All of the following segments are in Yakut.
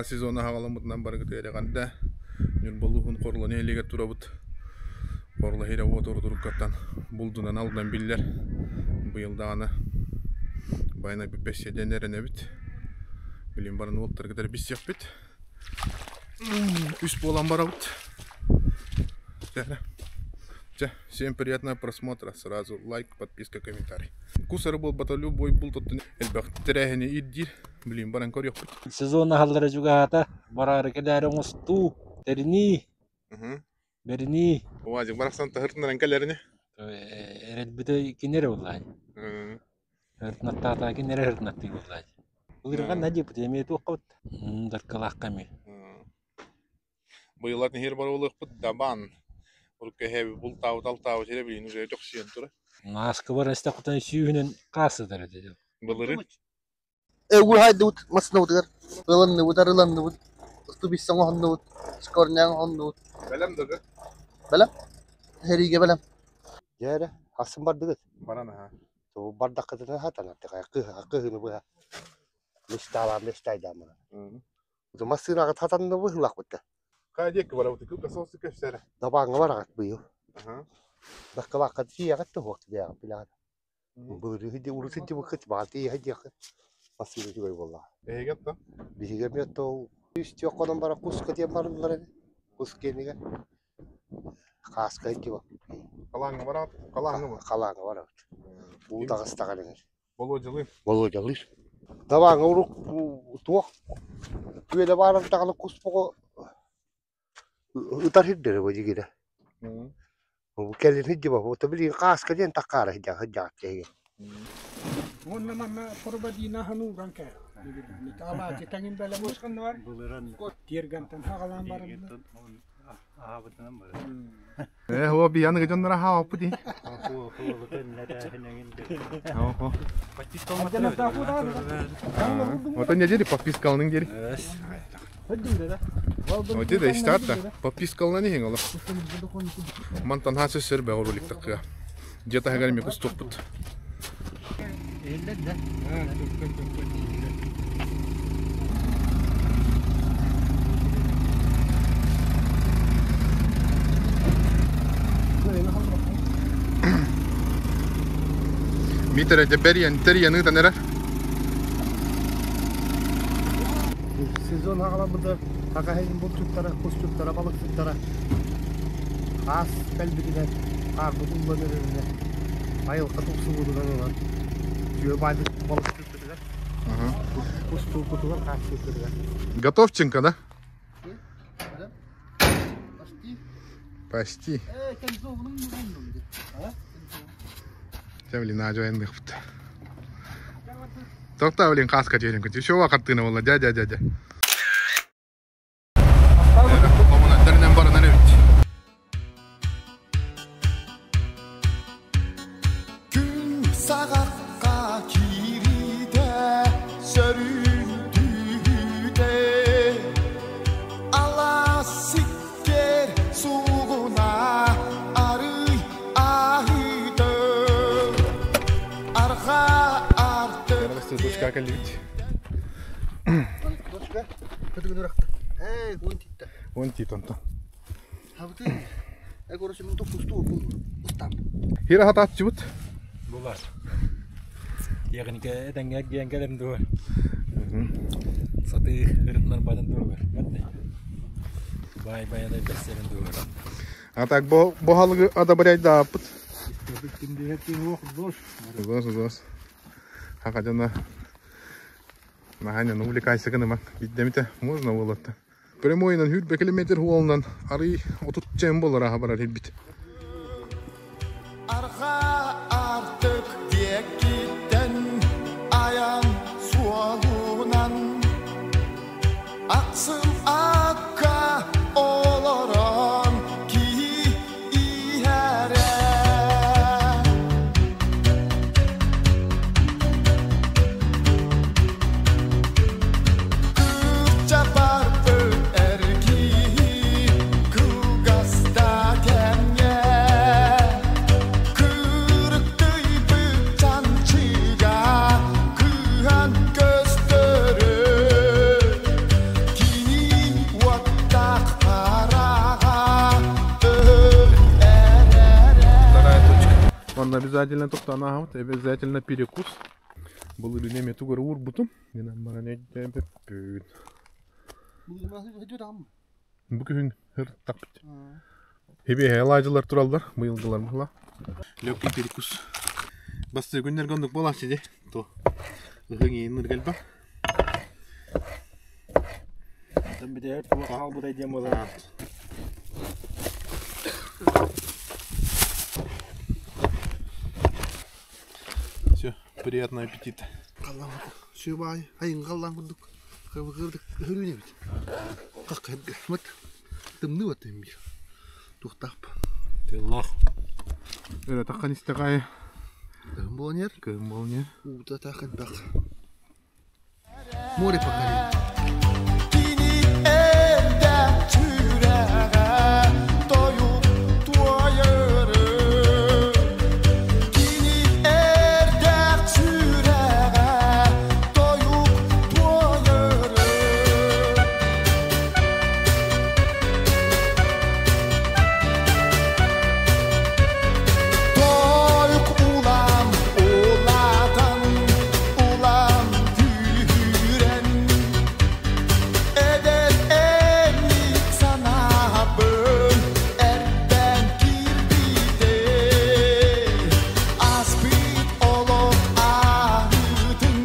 Ньурба сезона аҕаламмытынан барыгытыгар эҕэрдэ. Ньурба улууһун Хорула нэһилиэгэр турабыт. Хорула иһирэ уот урутуруккаттан булдунан алдан биллэр. Быйыл даҕаны байанай бүппэссиэ диэн эрэнэбит. Билин баран уолаттаргытар билсиэхпит. Үс буолан барабыт. Чэ, всем приятного просмотра. Сразу лайк, подписка, комментарий. Кус эрэ буолбата любой булт оттон элбэх тэрээһини ирдиир. Билин баран көрүөхпүт. Сезон аһаллара чугаһаата, бараары кэлээри оҥостуу, тэринии, бэринии. Уазик барахсан таһыртынан кэлэрини. Эрэлбитэ кини эрэ буоллаай. Ыртынаттаата кини эрэ ыртынаттыы буоллаай. Былырган на диэппит эмиэ туохха Даркалаахха эмиэ. Быйылат нэһиэр барылыахпыт дабаан. Урукку эһэби бултаабыт алтаабыт сирэ билигин уже төхсүйэн турар. Мааскыбар эстэххитинэ сүүһүнэн хаасытар этэ. Былыры Уһайдыбыт массыынабытыгар ылынныбыт, арыланныбыт, устубисса оҥоһуннубут, скорняк оҥоһуннубут. Бэлэм да Бэлэм. Сэриигэ бэлэм. Дьэ эрэ, ахсын бардыгыт? Баран аһа. Тугу бардаххытына сатанар, кыһыны быһа. Мечталаан мечтайдаан баран. Массыынаҕыт хатанна быһыылаахпыт да. Хайа диэки барабыт, кылгас соҕус кэпсээрэ. Дабааҥҥа бараҕыт быйыл. Даккалаахха тиийэҕит да суох тиийэҕит билэҕит. Былырыын урут сылдьыбыккыт баҕар тиийэ сылдьыаххыт. Массыына үчүгэй буоллаҕа. Эһиги оттон? Биһиги эмиэ то үс-түөрт хонон баран куска диэн барыллар эбит. Кус киэнигэр. Хааска сылдьыбаппыт. Халааҥҥа бараҕыт? Халааҥҥа бар. Халааҥҥа барабыт. Уу таҕыстаҕына иҥэр. Болуодьалыыр? Болуодьалыыр. Дабааҥҥа урук туох күөлэ баарар даҕаны кус боҕо ытар сирдэрэ бу дьигирэ. Кэлин сылдьыбаппыт. Билигин хааска диэн таккаара сылдьаҕыт киһигэ. Уонна манна Порубадина ханууран кэ. Алаачы таҥин бэлэм Тиэргэнтэн хаҕалаан баранна. Э, оо, биһиги дьоннор аһаабаппыт дии. Вот неделе подпискалының дери. Вот это истата. Подпискалынан иһин олох. Мантан хас өссөр бэҕэр ролик такка. Дьэ таһыгар эмиэ кустуохпут. Митере бэрийэн тэрийэн ыытан эрэр. Сезон аҕалабыта хахаһын булчуттара, кусчуттара, балыксыттара хаас кэлбитинэн, хаарбыт уллан эрэринэн, айылҕа тупсубутунан ылан, үчүгэй баайбыт балыксыппытыгар, кустуурбутугар, хааччыппытыгар. Готовченко, да? Почти. Дьэ, блин, аажа айанныахпыт. Тоқта, блин, каска дьиэрин күтү. Шоу хартыына буолла, дьэ, дьэ, дьэ, дьэ. Хомунаттарынан баранар эбит. Күн саҕахха киириитэ сөрүүн түүтэ алаас сиккэр суугуна арый аһыыта арҕаа артык Дочка кэллибит. Дочка, көтүгүн ырахта. Эй, уон тиитта. Уон тиит онтон. Хира хатааччыбыт. Булар. Тиэхиникэ этэҥҥэ эргийэн кэлэрин дуо? Сатыы ырытынар батын дуогар. Бай байанай бэссэрин дуогар. А так бу бу одобряйдааппыт. Зос, зос. Хака дьоно Наһаа увлекайся гыныма. Биддемите можно буолатта. Прямойынан хүрбэ километр хуолунан арый отут чэм болар аха барар хирбит. Арҕаа артык диэкиттэн айан суолунан Ахсым акка олорон киһи иһэрэ Кырдьа эр киһи кылгас да кэмҥэ. Манна обязательно тоқтанаабыт, обязательно перекус. Былырыын эмиэ тугары уурбутум. Гынан баран өйдөөбөппүн. Бу күһүн ыртахпыт. Хебиэһэ алаадьылар тураллар, быйылгылар быһыла. Легкий перекус. Бастыы күннэргэ оннук буолааччы дии. То ыһыҥ иин ыргальба. Бүтээр туох хаалбытай диэн буолар. Все, приятного аппетита. Сүбай, айын қаллан курдук. Кырдык хөрүүнэ бит. Каккат тымны бат эмир. Тухтап. Тыллах. Өрө таххан истэҕай. Кыһын буолан Кыһын буолан Уута тахын бак. Море поколение. Кини эрдэ сүрэҕэ тойук туойары. Кини эрдэ сүрэҕэ тойук туойары. Тойук улам улаатан, улам күүһүрэн, эдэр эмик санаабын эрбээн киирбитэ. Ааспыт олох аһыытын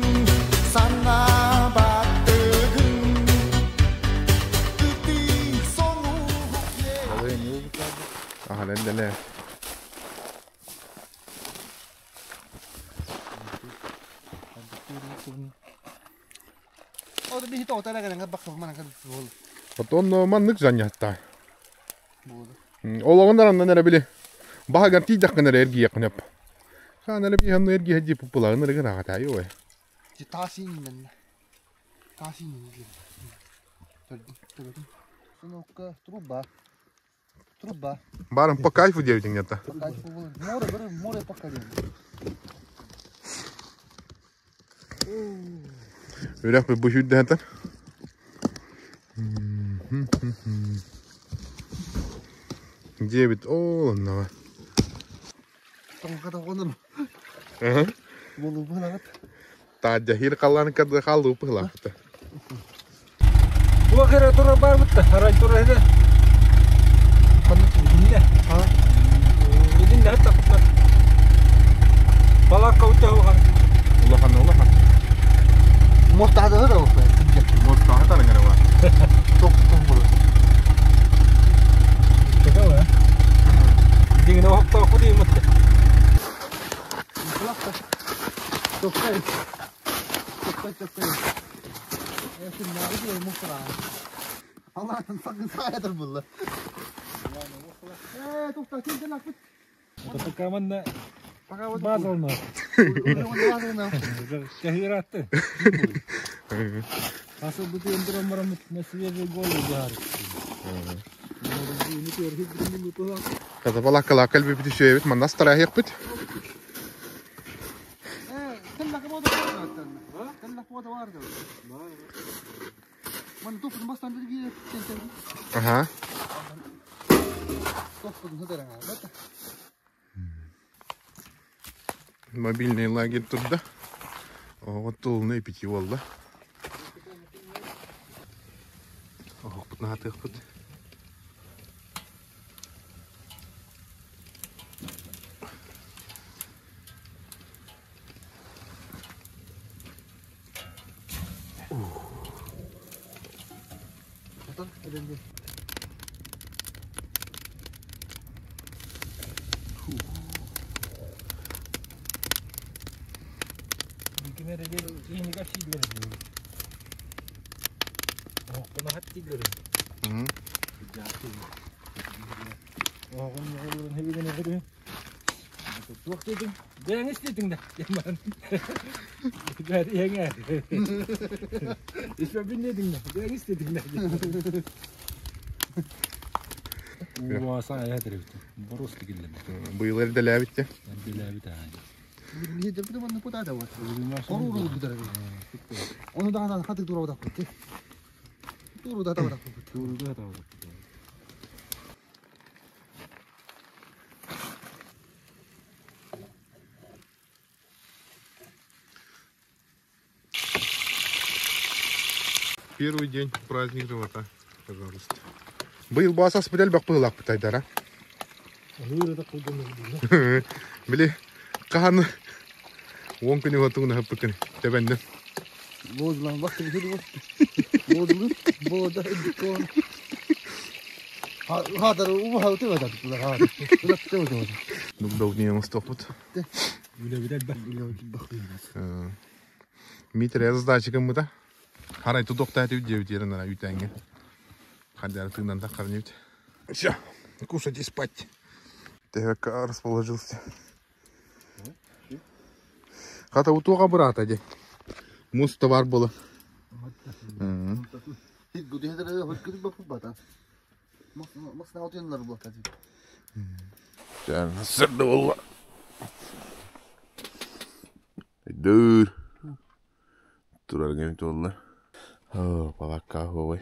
санаабаттыгын, ытыы соҥуһук Аһален дэлэ. О, биһи тоҕотара кэлэн бакка манан бол. Отон маннык занятта. Олоҕун араннан эрэ били. Баһагар тиийдэххин эрэ эргийэххин өп. Хаан эрэ биһанны эргиһэ дии пуппулагын эрэ гынаҕатай ой. Ти таасин Таасин Төрдүн. Сынокка труба. Труба. Барым по кайфу девять где-то. По кайфу было. Море, бары, море поколение. Үрэх бу хүрдэһэтэр. Дебит ол оннова. Тоңқада қоныр. Болу бұлағат. Таджахир қалланы кады халлы пыхлапты. Туох эрэ тура барбыт да, арай тура эрэ. Иннэ. Идин да таппат. Балакка утта хухан. Улахан улахан. Мостады хыр ол. Мостаха тарыңара бар. Тоқ тоқ болу. Такава. Дигин охта худи мутта. Тоқтай. Тоқтай, тоқтай. Эсин нары мустара. Аллахтан сакын саятыр булла. Э, тоқта, сен акпыт. Пока манна Пока вот. базалма. Шахиратты. Асыл бу өндөрө марамыт на свежий голову бар. Ката балакка калби битишебит, манна старая бит. Э, تلك بوضع تلك بوضع واردة. من توفر بس عند الجيل Аха. توفر هدر Мобильный лагерь турда. Вот тулны пяти волла. Ох, путнатых пут. Быйыл эрдэлээбитте. Onu daha da hadi dura da koydu. Duru da da da koydu. Первый день праздник живота, пожалуйста. Быйыл баас аспыт элбэх быһыылаахпыт Айдара. Били хаһан уон күнү уотугун аһыппыккын тэбэнним. Бозлан бак Бозлу бода дикон. Хатар у хауты вата тулар. Дугдау не оҥостуохпут. Митрэ сдача гыммыта. Харай тутуохтаа этибит диэбит ерен ара үүтээҥҥэ. Хардары тыынан таххарын эбит. Все, кушать и спать. ТВК расположился. Хата утуоха быраата ди. Муус да бар буола. Сырды буолла. Өйдүүр. Турар кэм туолла. Оо, палакка хуой.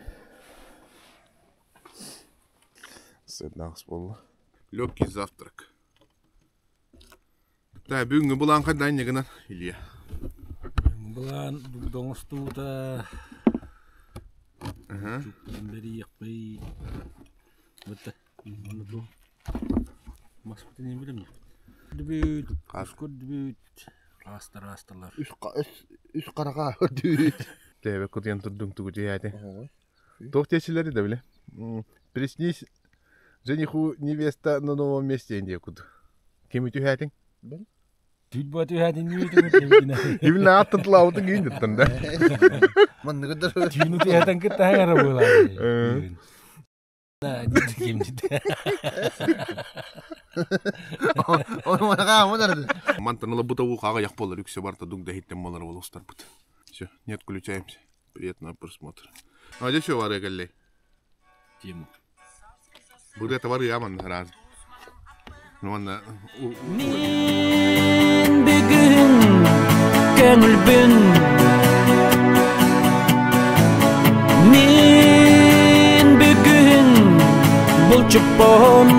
Сырдаҕас буолла. Легкий завтрак. Да, бүгүҥҥү былаан хайда инньэ гынан, Илья? Былаан доҥостуута бэрийэхпий бытта маспытын не билем дүбүт кускур дүбүт астар асталар Үс хараға дүбүт. Тэбэ кутуйан турдуҥ тугу дьиэти. Туох диэчилэри да биле. Приснись жениху невеста на новом месте диye куду. Кими түһээтиҥ? Түүл бу түһээтин ньүүтүн Именно аттан тылаабытын киин дыттан да. Манныгыдар. Түүнү түһэтэн кытта хаңара буолаа. Мантан ыла бутову хаҕа болар үксэ барта дуг да болар болустарбыт. Все, не отключаемся. Приятного просмотра. А где все вары кэллэй? Тему. Бу это вары яман раз. Ну онна Мин бүгүн көңүлбүн Мин бүгүн булчуппун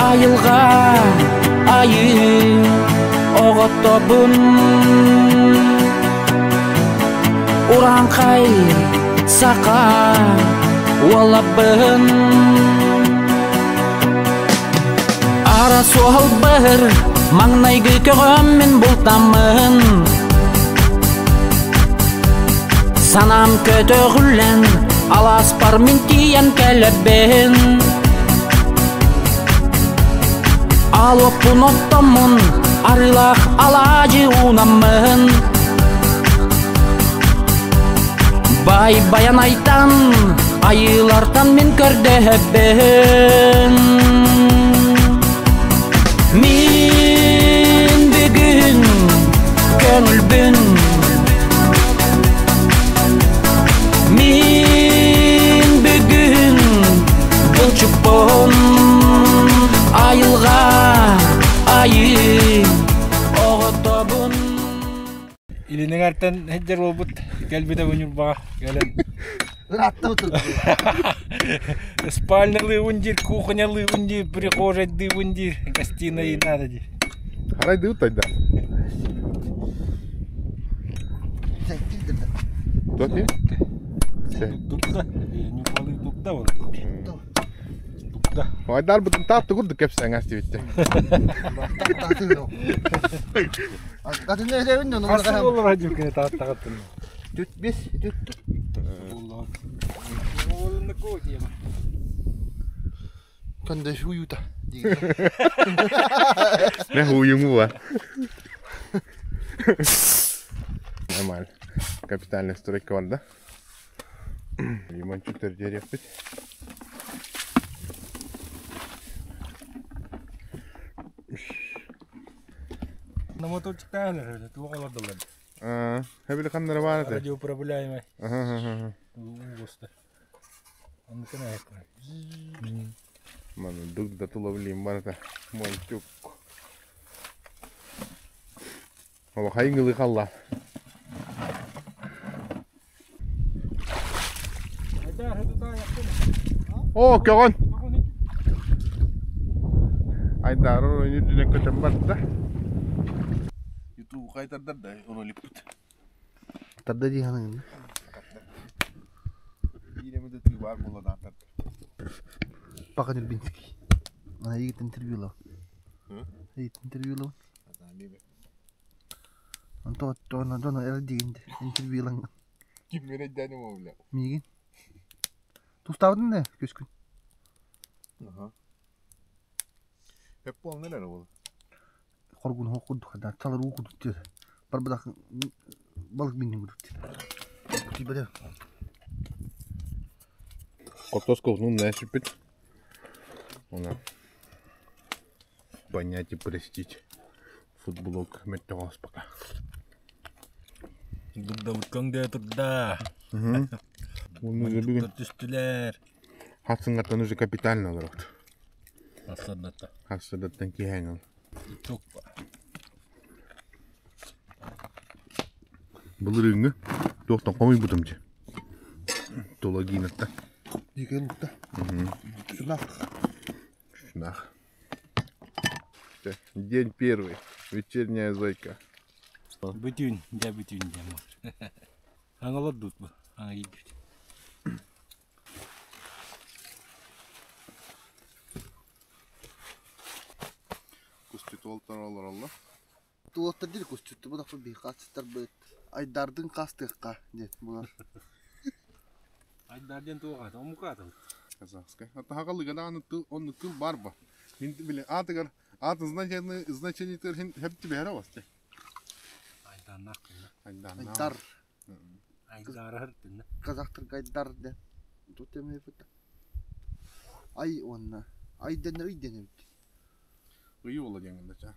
Айылға айы оҕотобун Ураңқай сақа уолабын Ара суһалбыр маҥнайгы көҕөммүн бултаммын Санаам көтөҕүллэн алааспар мин тиийэн кэлэбин Алоппун оттоммун арыылаах алаадьы уунаммын Бай баян айтан айыылартан мин көрдөһөбүн Мин бүгүн көңүлбүн Мин бүгүн булчуппун Айылға айы оҕотобун Илинеҥэртэн сылдьар буолбут кэлбитэ бу Ньурбаҕа кэлэн спальнялыыбын диир, кухнялыыбын диир, прихожайдыыбын диир, гостиная надо диир. Харайдыыбыт тайда. Туох Тутта, Ньурбалыы тутта ол. Тутта. Айдар бутун таатты курдук кэпсээҥ астибитте. Хас буолар хадьыркыны тааттаҕыттын. Түт бес, түт. Кандай хуюта. Не хуюңу ба. Нормально. Капитальная стройка бар да. Лимончик деревпит. На моторчиктаалар, туох олордулар. Хэбили ханнара бар этэ. Радиоуправляемый. Аха. Угуста. Оннукун айаккар. Маны дуг да тулавлим бар этэ. Мончук. Ола хайыңылы халла. О, көҕөн! Айдар ойын үрдүнэн көтөн барда. Ютуб кайтардар да роликпут. Тарда дии ханыгын. Ханнык да тыы баар буолла даатар. Паха Нюрбинский. Ана игит интервью Игит интервью Онто оттоона дьоно эр диигин интервью Ким мэрайдааны буолла? Миигин. Тустаабытын да күскүн. Аха. Хеп буолан эрэр ол. Хоргун хоқ курдук хада чалар уу курдук диир. Барбадах балык миннин курдук диир. Тибere. Кортоска уһунун нэсиппит. Она понять и простить. Футблог мөттөҕөс пока. Дурдабыт көҥдөйө турда. Уонна Түстүлэр. Хатсыҥҥаттан уже капитально олорот. Хассардатта. Хассардаттан киһэҥ Чук. Былырыыҥҥы туохтан хомуйбутум дии. Тулагинаттан. Дикэн лукта. Чунах. Чунах. День первый. Вечерняя зойка. Бүтүн, дьэ бүтүн диэн буолар. Аҥалар дуут бу, аҥа киирбит. Куституолтар олороллор. Туоттар диир кусчутту бу дахпы биһи хааччыттарбыт айдардын хастыахха диэн булар. Айдар диэн туох аата, омук аата. Казахскай. Атаҕалыга даҕаны тыл, оннук тыл бар ба. Мин били аатыгар аатын значение значение хеп түбэһэрэ басты. Айдарнаах кынна. Айдар. Айдарар тынна. Казахтарга айдар диэн. Тут эмиэ Ай уонна ай дэнэ ый дэнэбит. Ый уола диэн гында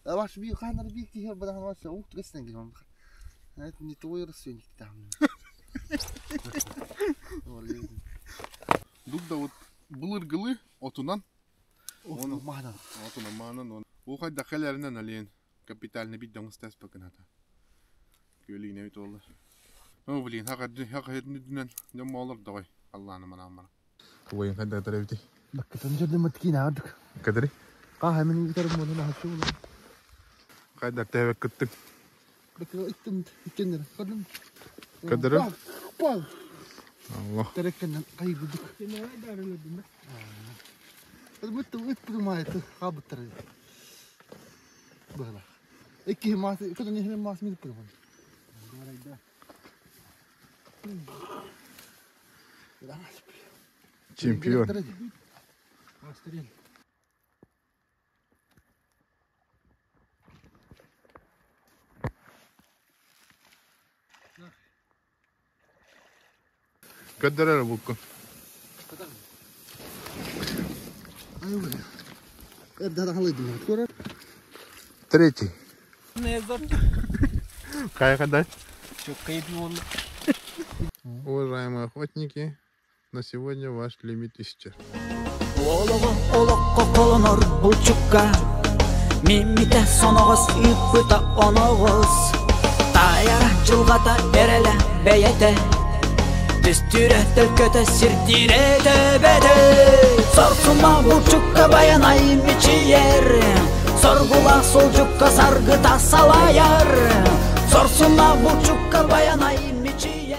Ваш би ханар би киһи бадахан ваш ук түгэстен киһи. Это не твой родственник там. Дук да вот былыргылы отунан Оны маанан. Отунан маанан. Ол хайда хелеринен алиен капитальный бит доңустас бакыната. Күөлүгүнэ бит олла. О, блин, хакадүнэн дьон олор догой. Аллааны манаамара. Уойын хайда тарабити. Баккытын жерде маткин ардык. Кадри. Каха мен гитар муну хачу. Хайда тэвек кыттык. Баккы иттим иккеннер. Кадым. Кадыры? Пал. Аллах. Тереккеннен кайгыдык. Бутты ыт бумайты хабыттар. Была. Икки мас, кадын не мас мин пырмын. Чемпион. Кадырара букку. Третий. Кай хадай. Уважаемые охотники, на сегодня ваш лимит исчерпан. Олоҕу олоххо холонор булчукка Миммитэ соноҕос ыыппыта оноҕос Таайара дьылҕата эрэлэ бэйэтэ Түстүүрэ төлкөтө сирдиирэ төбөтө Сорсума булчукка байанай мичийэр Соргулаах суолдьукка саргыта салайар Сорсума булчукка байанай мичийэр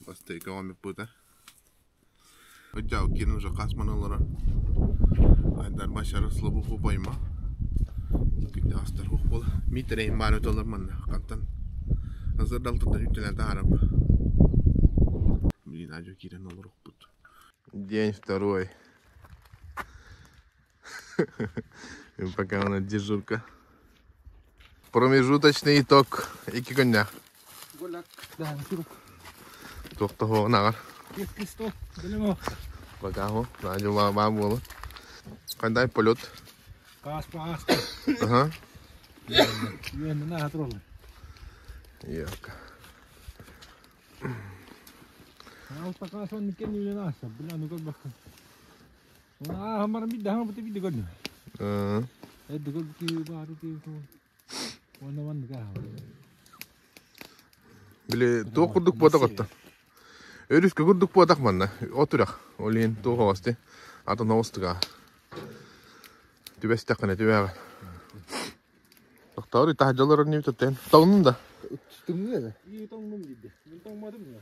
Бастайка омиппыта. Ыдьау киин уже хас маналара. Айдар башары слабуху пойма. Күндэ астар хух бол. Митерейин баар өтөлөр манна хантан. Азырдал туттан үттелен таарап. Блин, ажо кирен олорукпут. День второй. И пока у нас дежурка. Промежуточный итог. Икки күннэ. Туохта нагар. Пока хо. Надю ма буолу. Кандай полет? Каас паас. Ага. Үөннэ хатырол. Яка. Алта каас он кен үөн аса. Била ну кол бак. А хамар ми да хамар би дегон. Э дегон ки баар ки ту. Она ван га. Били туох курдук буотах отта. Өрүскэ курдук буотах манна. Отурах. Олин туох оости. Атын оостуга. Түбэстэххинэ түбэҕэ. Тохтоор таһдьалар ньүтэтен. Тоҥнун да. Тымныы. И тоңнум диде. Мен тоңмадым я.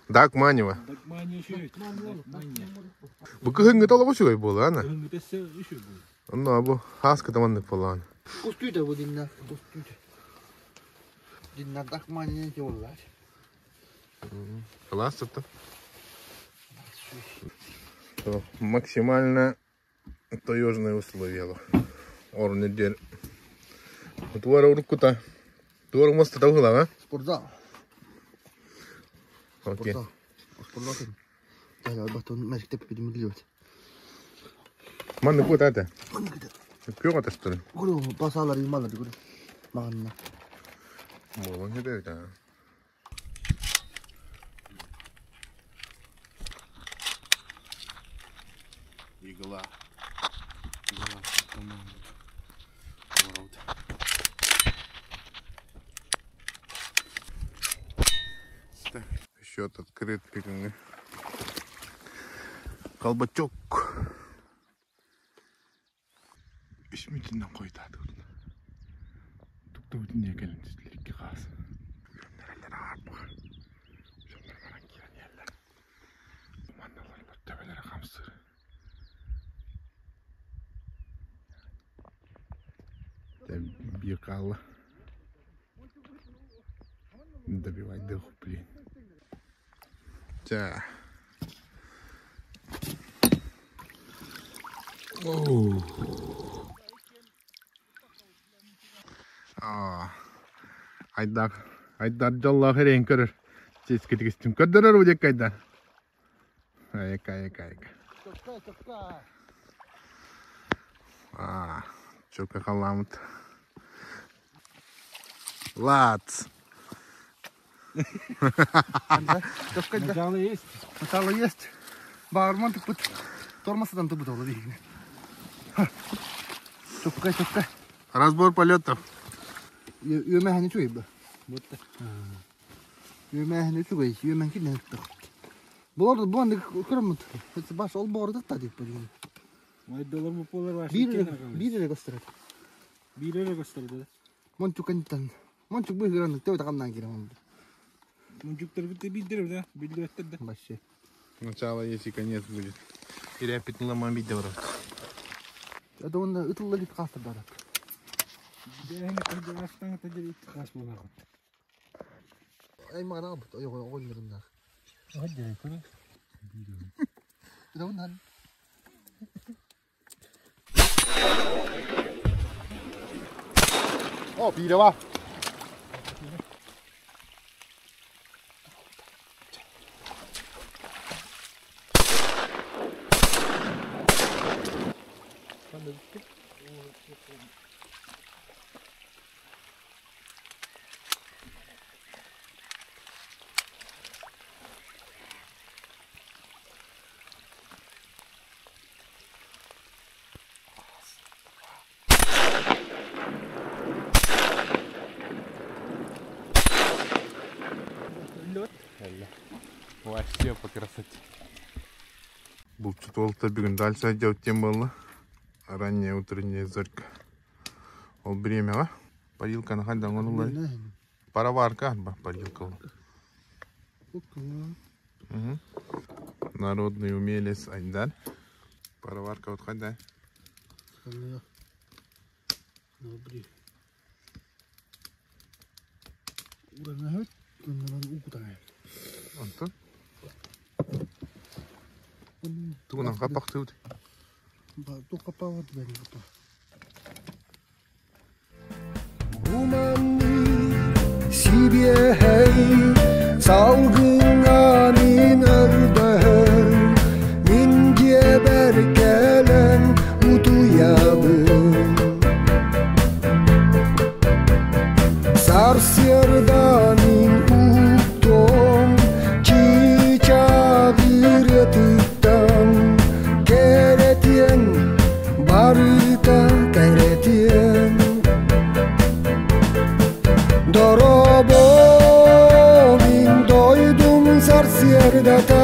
Дакманева. Дакмания еще. Дакмания. Бу кыһыҥҥы толоҕу үчүгэй буолла, ана. Кыһыҥҥы тэссе үчүгэй буолла. Онно бу хааска таманнык буоллаҕына. Костүйдө бу динна. Костүйдө. Динна Дакмания диоллар. Класс это. Максимально таежные условия. Орны дер. Туара уруккута. Туара моста тавгыла, а? Спортзал. Окей. Спортзал. Спортзал. Да, батон мектеп бидим билет. Манны кут ата. Манны кут. Күйөк ата что ли? Гуру басалар ималар гуру. Маганна. Болон хебе да. Игла. Игла, по-моему. Так, счет открыт. Колбачок. Исмитинен койдады. Тукту бүтүн келин түстүлүккө каас. Биркала. Добивать дых, блин. Да. Оу. А. Айдар. Айдар жалла херен көрөр. Ческе тигистим көрдөрөр бу жек айдар. Айка, айка, айка. А, чөкө каламыт. Лац. Начало есть. Начало есть. Багарман тыпыт. Тормоздан тыпыт олду дейин. Чөккө, чөккө. Разбор полетов. Үөмэһэни чугай ба. Үөмэһэни чугай, үөмэн кинен тык. Булар бу көрөмүт. Баш ол борды та дип бу. Май доллар му полар баш. Бир бир көстөрөт. Бир эле көстөрдү. Мончук кантан. Мончук бу гранны төбө такамдан кирем. Мончуктар битте билдирип да, билдирип да. Башы. Начало есть и конец будет. Иря пятнала видео. Это он ытылла дип кастырды. Ай мага бу ой ой ой. О, пире ба. Вообще по красоте. Был четвертый бегун дальше делать тем было. Ранняя утренняя зорька. Ол время, а? Парилка на хандан он улай. Пароварка, ба, парилка. Угу. Народный умелец Айдар. Пароварка вот ханда. Антон? Тугунан капактыбыт. Сибиэхэй салгыңа мин өрдөһөр мин дьиэбэр кэлэн утуйабын Сарсыарда мин уктом чичагырытыттан керетиэн барыта кэретиэн Доробо мин дойдум сарсыардата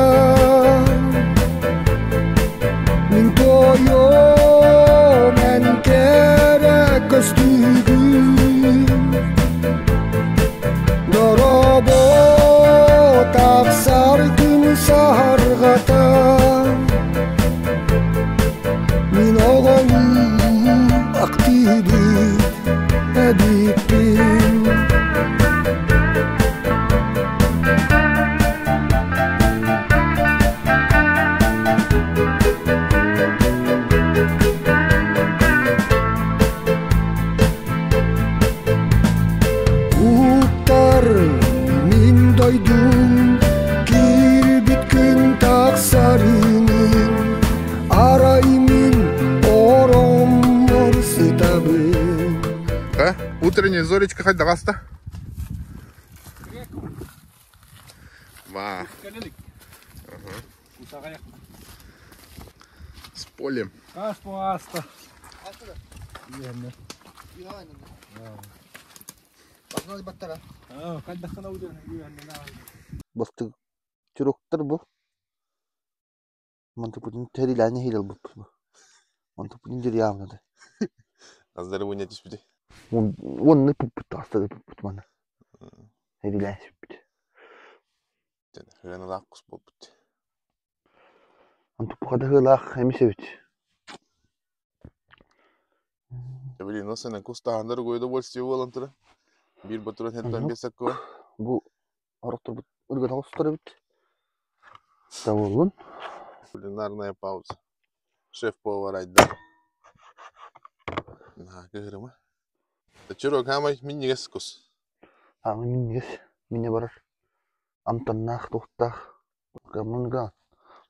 мин Утренняя зоречка хайдах аста? Ва. С полем. Аста. Бастык чуруктар бу. Мантыпытын тэрилээн иһилэл буппут бу. Мантыпытын дьириаамнады. Аздары буня түспүтэ. Уонна пуппут таастады пуппут маны. Тэрилээн сүппүт. Хыаналаах кус буолбут. Антуппухада хыалаах эмис эбит. Блин, ну сен кус таһандар угой удовольствие буолан тура. Биир батуран хеттан бесаккуа. Бу орохторбут ыргата хостор эбит. Табыллын. Кулинарная пауза. Шеф-повар Айдар. Наһаа кыһырыма. Чурок хаамай минньигэс кус. Аамай минньигэс. Минньэ барар. Амтаннаах, туохтаах. Мунга.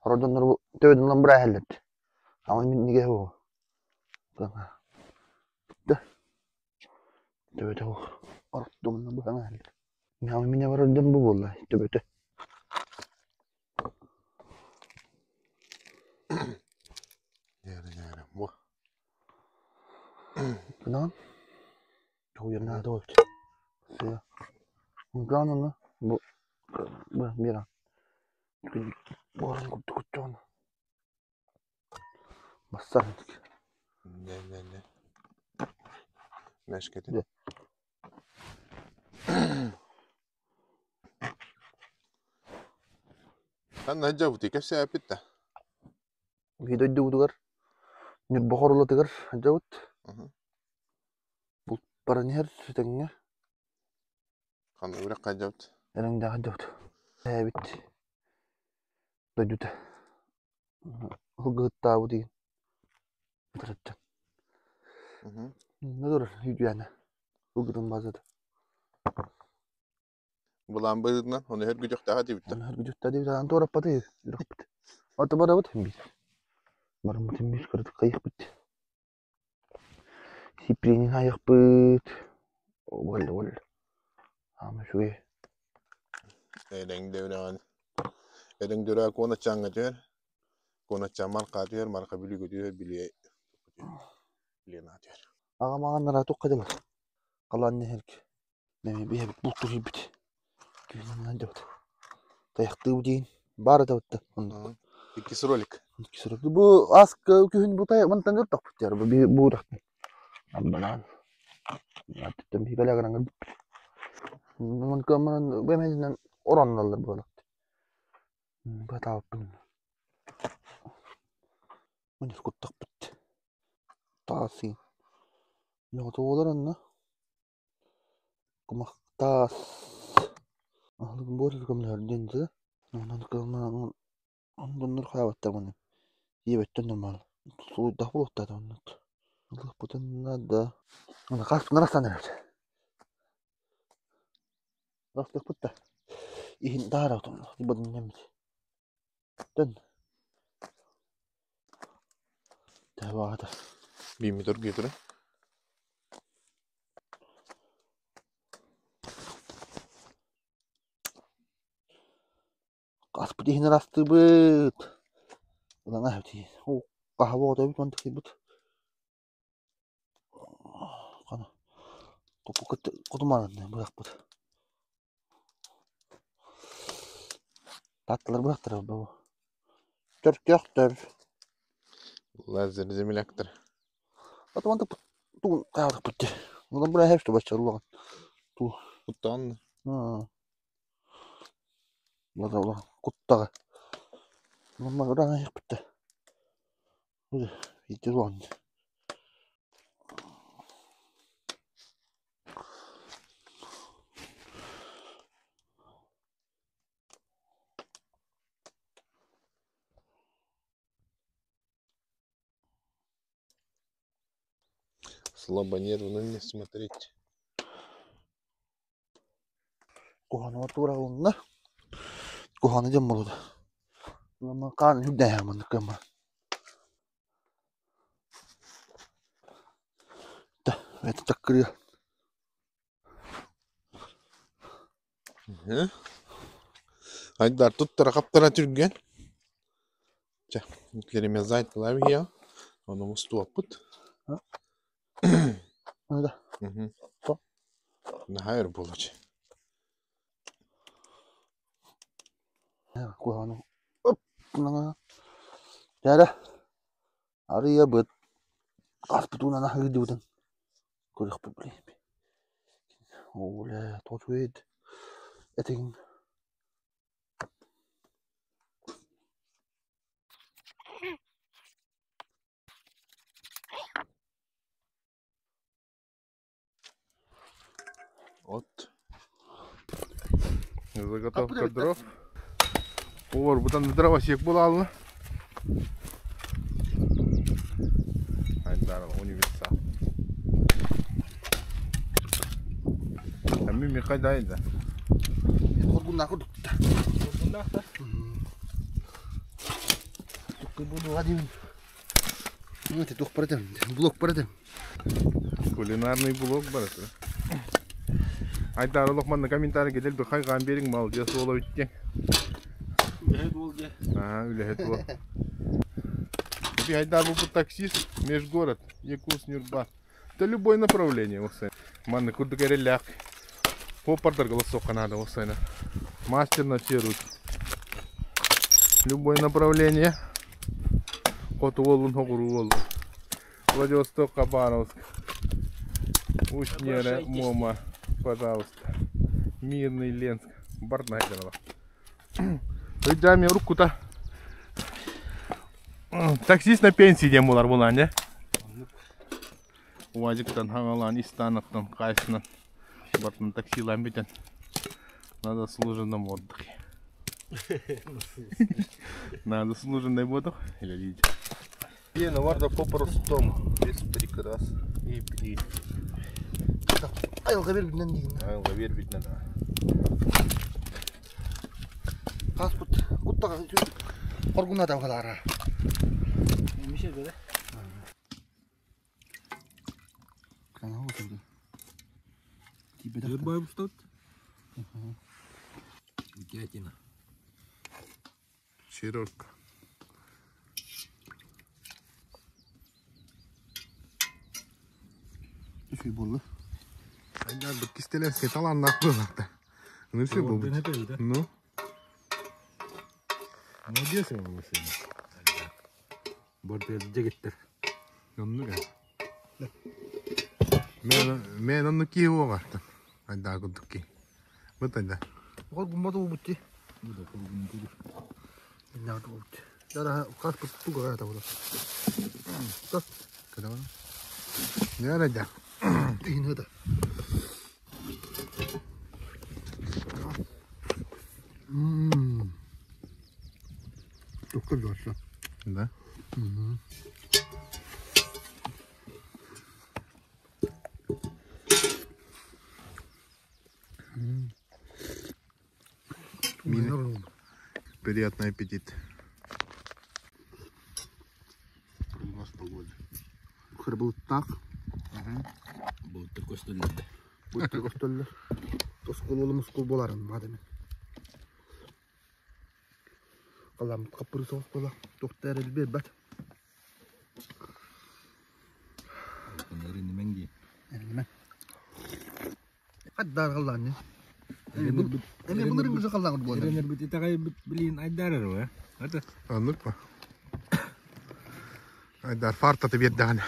Хородоннор бу төбөтүн ылан бырааһаллар. Аамай минньигэһэ буо. Төбөтө ордугунна быһан аһаллар. Аамай минньэ барар дьон бу буолла төбөтө. Нээрэ бу. Гынан тугуйарнаата эбит. Сыа. Гынан онно бу бу мира. Буорун курдук куччоҕуна. Бассар. Не-не-не. Мэшкэтин. Ханна дьабыты кэпсээппит да? Биһи дойдубутугар Ньурба Хорулатыгар сылдьабыт. Булт баран иһэр тэҥҥэ. Ханна үрэххэ сылдьабыт? Эрэҥдээх сылдьабыт. Эһээбит дойдута сылгыһыттаабыт игин ытырыттан. Иннэ турар үтүөнэ сылгытын базата. Былаан быһыытынан, ону өргүтүөхтээх этибит да. Ону өргүтүөхтээх этибит, аан туораппатый үрэхпит. Ото барабыт биир. Барыммыт биир кыратык хайыахпыт. Сиприэнин хайыахпыт. Уолла уолла. Аама үчүгэй. Эрэҥдэ үрэҕин. Эрэҥдэ үрэҕэ куоначчааҥҥа түһэр. Куоначчаан марха түһэр, марха бүлүүгэ түһэр, билиэ Лена түһэр. Аҕам аҕан нараатухха дылы. Халаан нэһилик. Биһэбит бултуур иһиппит түүнүн дьабыт тайахтыы диин баар этабытта оннук Иккис ролик. Иккис ролик. Бу ааска күһүн бу тай мантан ыртахпыт дьар бу бу урахтан. Амманаан. Аттан би бэлэ гынан Мон көмөн бу эмэнинэн оронналлар буолат. Батааппын. Мун куттахпыт. Таасын. Ньоҕотуолар онно. Кумахтаас аһылыгын буор көмөлөһөр диэн да онон оннуннар хаабаттар маны ийэбэттэн нормал суруйдах буолуохтаах оннут ылыахпытын наада хас арахсан эрэбит арахсыахпыт да иһин таһаарабыт быдынньаммыт төн Тэбаата Бииммит оргуйа турар. Аспыт иһин ырастыыбыт. Ылан аһабыт Оо, хаһа оҕото эбит уонна тахсыйбыт. Хана хотумааннай быһахпыт. Таатталар быһахтара бу. Чөркөөхтөр. Лазер земляктар. Отоман тугун хаалыкпыт дии. Онон бу эһэп бачча улахан. Туу. Куттаҕын. Улахан куттаҕа. Онон ыраах айахпыт да. Ити улахан. Слабонервно не смотреть. Куһаҕаны туораҕылынна. Куһаҕаны диэн буолуо. Хаан үрдээһэ маннык гымма. Это таккырыа. Айдар туттара хаптара түргэн. Чэ, клеремезайт лавия. Ону мустуоппут. Да. Наһаа өр буолар. Куһаҕаны. Оп! Дьэ, арыйабыт. Аспытынан аһыырдыбытын көрүөхпүт блин. Оля, тоҕо этиҥ От. Заготовка дров. Повар бутан дровосек булалны. Айдарова универсал. Амми Михай да. Хоргуннаах курдук. Хоргуннаах да? Tukku буду один. Ну, это тух баратым, блок баратым. Кулинарный блок бараты. Айдар олох манна комментарий кедел бу хайгаан бериң молодец буола бүттең. Үлэһит буол дьэ. Ага, үлэһит буол. Эпи Айдар бу таксист межгород, Якутск, Нюрба. Это любое направление осайна. Манна курдук эрэллээх. Попардарга лосокка надо осайна. Мастер на все руки. Любое направление. Хоту боллун, хоҕуруу боллун. Владивосток, Хабаровск. Усть-Нера, Мома, пожалуйста. Мирный, Ленск. Барнайдерова. Ыйдами руккута. Таксист на пенсии диэн буолар булаан дьэ. Уазиктан, Хаҥалаан, Истановтан, Кайсынан бартын таксилаан бүтэн. На заслуженном отдыхе. На заслуженный отдых или видите? Варда по-простому, без прикрас и при. Айылға бербитинен дейін. Айылға бербитинен. Хаспыт куттаға хоргуна да халара. Мише бере. Канал отурду. Тибет. Бай бустат. Дятина. Широко. Үсүй болду. Айдар бит кистелерский таланнаах буоллахта. Ну все буолбут. Ну. Молодец он сегодня. Борт жигиттер. Оннук ээ. Мен мен онну кии уоҕартан. Айдаа курдук кии. Бут айда. Хоргун бу бутти. Бу да хоргун курдук. Наа бут. Дара хаспыт туга та болот. Тас. Када Не айда. Иин да. Мм. Тукка жорса. Да. Мин. Приятный аппетит. Прогноз погоды. Хырбылыттаах. Болуттар көстөллөрдө. Буттар көстөллөр. Тоскулулу мускул боларын мадами. Калам капыры соғыс бола. Тоқтар элбер бат. Эрин Эриниме. Хаддар қалланы. Эми бұларын күзі қаллаңыр болады. Эренер бит итагай бит блин айдарар ба. Ата. Оннук па. Айдар фартаты бердэҕин.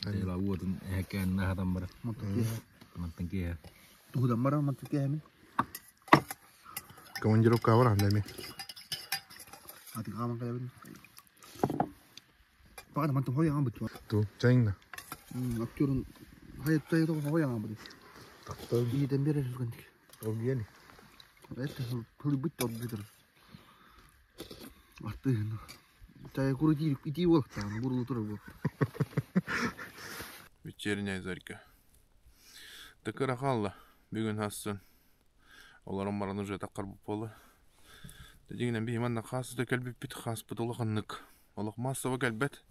Тела уотун эһэкээн нахатан бара. Мантан киһэ. Туһудан бара мантык кэһэмин. Командировка бар анда ми. Аты қаман калабын. Бағана мантым хойяңан бит. Ту, чайна. Актерын хаят тайы хойяңан бит. Ииден берер жүргендик. Огени. Это хылы бит ордитер. Аты. Тая куру ити бол там бурулу турар бу. Вечерняя зарька. Тыкыра халла. Бүгүн хассын. Олорон баран уже таккар буолла. Дигинен биһи манна хаас да кэлбиппит хааспыт улаханнык. Олох массово кэлбэт.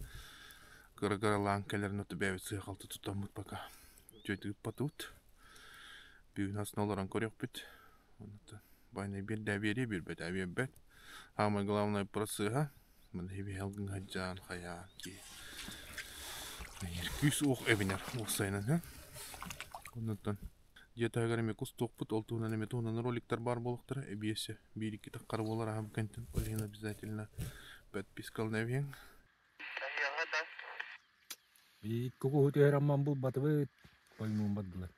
Кыра-кыралаан кэлэрин оту бэйэбит сыыһа-халты туттаммыт пока. Түөтүгүп батыбыт. Бүгүн хассын олорон көрүөхпүт. Байанай биэрдэ биэриэ, биэрбэтэ биэрбэт. Самое главное процеһа. Маны хибиһэлгин хадьаан хайаан киһи. Күүс уох эбинэр уопсайынан. Оннуттан дьиэ таһыгар эмиэ кустуохпут, ол туһунан эмиэ туһунан роликтар баар буолуохтара. Эбиэсэ биир-икки таххара буолар аһым кэнтин. Ол иһин обязательно подпискалана эбиэҥ. Биир кугуһу түһэр амман булбатыбыт, хоймуун бардылар.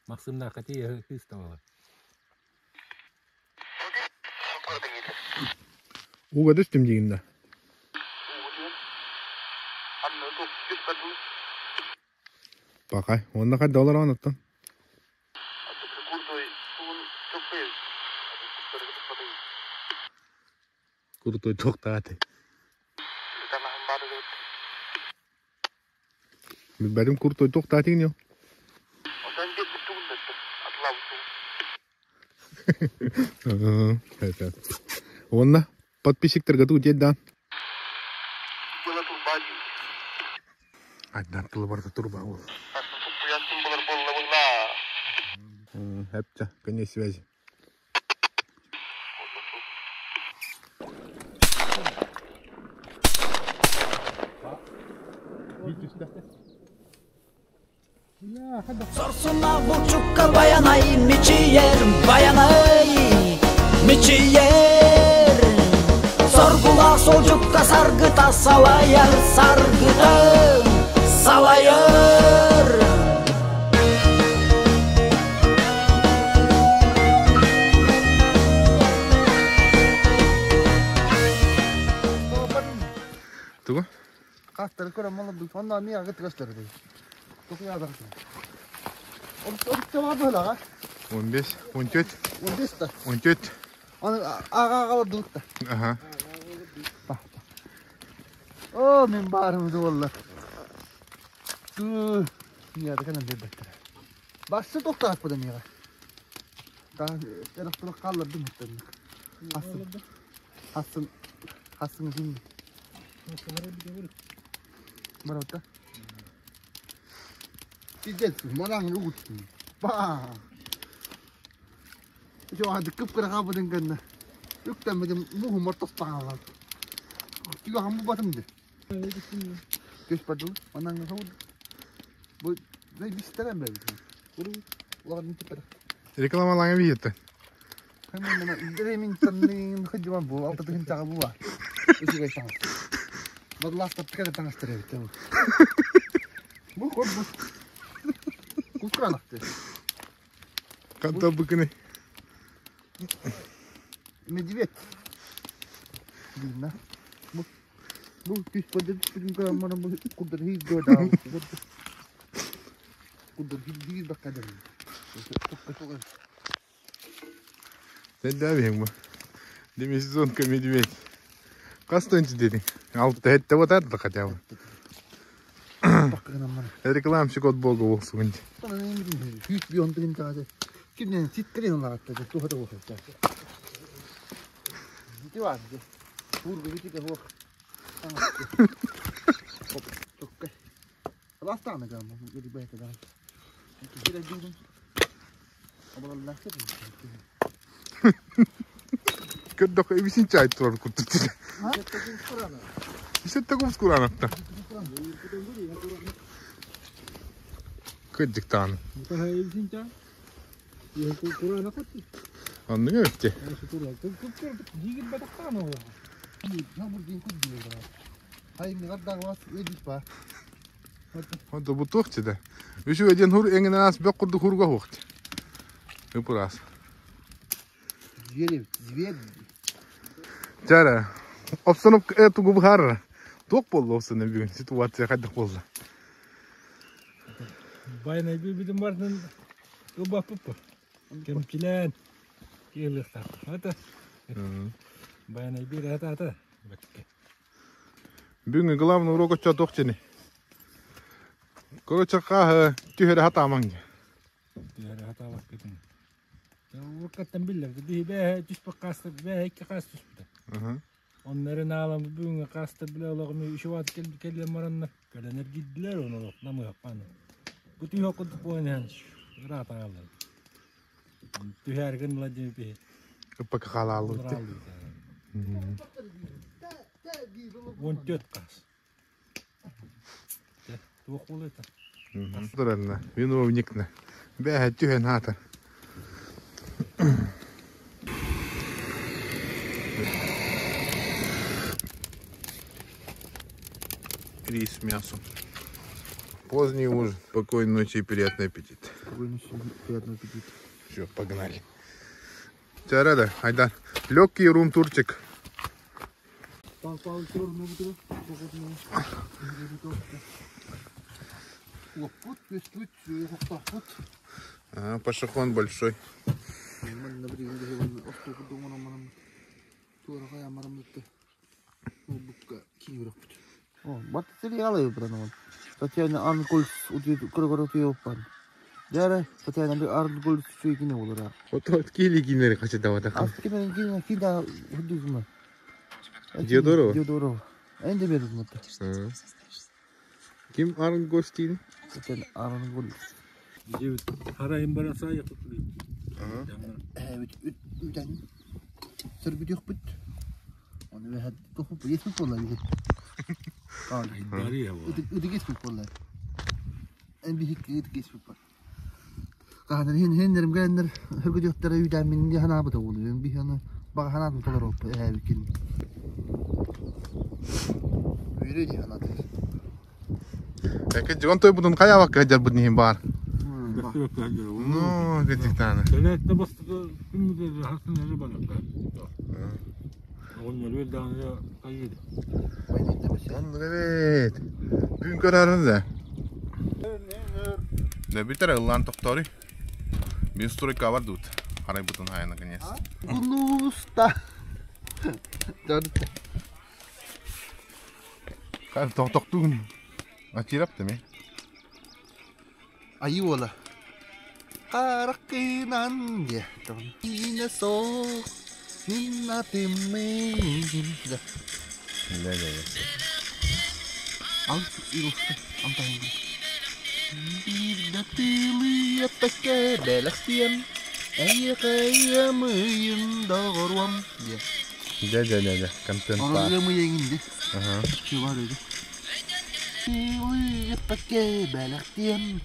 Махсымнаахха тиийэ кыыстабала. Ууга түстүм диигин да? Пакай, уонна хайда олороҕун оттон? Крутой туохтааты. Билбэтим крутой туохтаатыгын yo. Уонна подписчиктарга туу диэн Айдан тылы барыта турба ол. Эптэ, конец связи. Сорсуна булчукка баянай мичийэр, баянай мичийэр. Соргула солдьукка саргыта салайар, саргыта салайар. Тугу? Хастары көрөн малырдык. Онно эмиэ агыт көстөр дии. Токуйаадахтын. Орукта бар быһылаҕа. 15, 14. 15 да. 14. Аны аға аҕалардылык да. Аха. О, мин баарым буолла. Туу, миэхэ кэлэн биэрбэттэрэ. Барсы тохтоохпут миэхэ. Эрэх хааллардым ыттарны. Хассын. Хассын. Хассын жин. Барабыта. Пиздец, манаң угуттун. Ба. Жо ады кып-кыра хаабытын кэннэ. Үктэммитим муһумар тостаҕалар. Түгэ хамбы батым ди. Көс бардыл. Манаң сауд. Бу бистэрэн бэбит. Уру улахан типпер. Рекламалаҥа биһиэтэ. Мин таннын хыдьыбан бу алта тыһынчаҕа бу бар. Үчүгэй таҥас. Бадлаахтар кэлэ таҥастар эбит бу. Бу кор бу. Кускаанахты. Ханта быкыны. Медведь. Дина. Бу бу күс падыр күн кыраммана бу курдар хиз доо. Курдар хиз баккадар. Sen бу. Демисезонка медведь. Хас тыһынча диэтиҥ? Алта хэттэ батар хотя бы. Рекламщик от бога буолсугун. Хүйт би онтун таҕа. Кимнен ситтерин олаҕатта туха да буолса. Ити бар. Тур бити ке хуох. Токка. Ластаана гамма били бэйте да. Кире дүүрүн. Абалаллах Көрдөххө эбисин чай турар курдук. Исетте кубус куранатта. Кыддыктаан. Анныга өтте. Онто бу туох да. Үсү эден хур эңенаас бек курдук хурга хуохт. Ыпырас. Зверь, зверь. Жара. Обстановка эту губхара. Туох болду обстановка бүгүн ситуация хайдах болду? Байнай бибитин бартын ылбаппыппы. Кемчилэн киэлихтар. Ата. Байнай бир ата ата. Бакке. Бүгүн главный урок оччо туох чени. Короче, каһы түһәрэ хатаамаң. Түһәрэ хатаабаккытын. Уркаттан биллер. Би бэ түспэ каста бэ икки кас түспүтэ. Оннарын аалам бүгүн каста биле ологум үшү ват кел келлен маранна. Кәленер гиддилер оны намы хаппаны. Бу түүһэ курдук буолан иһэн ыраата аҕаллар. Түһээр гынныла диэн пиһи. Ыппакка хаалааллыбыт. 14 хаас. Туох буолуйта? Туранна, виновникна. Бэһэ түһэн хаата. Рис с мясом. Поздний ужин. Спокойной ночи и приятный аппетит. Спокойной ночи, приятного аппетита. Все, погнали. Рада, Айдар. Легкий рум-турчик. А, пошахон большой. Бат сериалы выбрано. Татьяна Арнгольц көрө-көрө Дәрі Татьяна Арнгольц сүйгіне олар. Вот кили кинери хочу давать. Аз кемен кина кина худузма. Диодорова? Диодорова. Энде бердим. Ким Арнгольц? Татьяна Арнгольц. Харайым бараса yakıtlı. Evet, üden. Sırgı yok büt. Onu ve hadi topu yetmiş olay. Ödü geçmiş olay. En büyük ödü geçmiş var. Kahane hin hinlerim gelenler hırgı yoklara üden min hana bu da oluyor. Bir yana bak hana bu dolar oldu. Eee bikin. Büyürü diye hana der. Peki John toy budun kaya bak hacar budun hin bar. Ну, гетиктаны. Телетте бастығы күнде хасын әлі бар. Onun öyle daha kaydı. Evet. Bugün kararını da. Да битер ыллан тохтори. Бин стройка бар тут. Харай бутун хая наконец. Bunu usta. Dört. Кар тохтоктугун. Ачирап теме. Ayı ola. Karakınan ye. Yine soğuk. Minna timmin. Да да да. Al usta. Antayın. Bir de tili yapake belaktiyen. Ayakayamıyım doğruam. Ye. Да да да да. Контент. Onu yemeyeyim Ага. Şu var öyle. Tili yapake belaktiyen.